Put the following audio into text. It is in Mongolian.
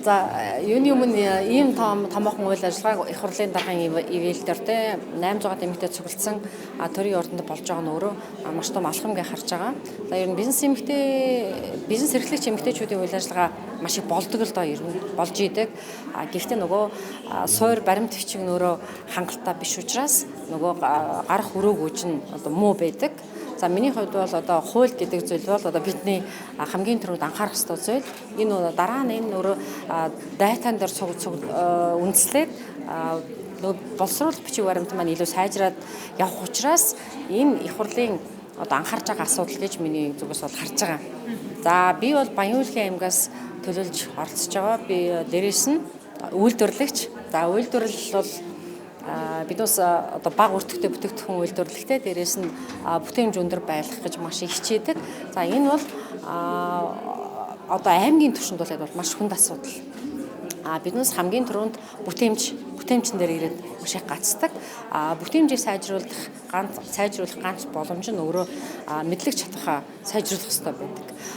За, юуны өмнө ийм том томоохон үйл ажиллагааг их хурлын даргын ивэл дээр те 800 эмэгтэй цуглдсан төрийн ордонд болж байгаа нь өөрөө маш том алхам гэж харж байгаа. За, ер нь бизнес эмэгтэй, бизнес эрхлэгч эмэгтэйчүүдийн үйл ажиллагаа маш их болдог л доо, ер нь болж идэг. Гэхдээ нөгөө суур баримт бичиг нь өөрөө хангалттай биш учраас нөгөө гарах өрөөгөөж нь одоо муу байдаг. За, миний хувьд бол одоо хууль гэдэг зүйл бол одоо бидний хамгийн түрүүнд анхаарах ёстой зүйл. Энэ дараа нь энэ өөрөө дайтан дээр цуг цуг үндэслээд нөгөө боловсруулах бичиг баримт маань илүү сайжраад явах учраас энэ их хурлын одоо анхаарч байгаа асуудал гэж миний зүгээс бол харж байгаа. За, би бол Баян-Уулын аймгаас төлөөлж оролцож байгаа. Би дээрээс нь үйлдвэрлэгч. За, үйлдвэрлэл бол биднээс одоо бага өртөгтэй бүтээгдэхүүн үйлдвэрлэхдээ дээрээс нь бүтээмж өндөр байлгах гэж маш их хичээдэг. За, энэ бол одоо аймгийн түвшинд бол маш хүнд асуудал. Биднээс хамгийн түрүүнд бүтээмжин дээр ирээд маш их гацдаг. Бүтээмжийг сайжруулах ганц боломж нь өөрөө мэдлэг чадвараа сайжруулах хэрэгтэй байдаг.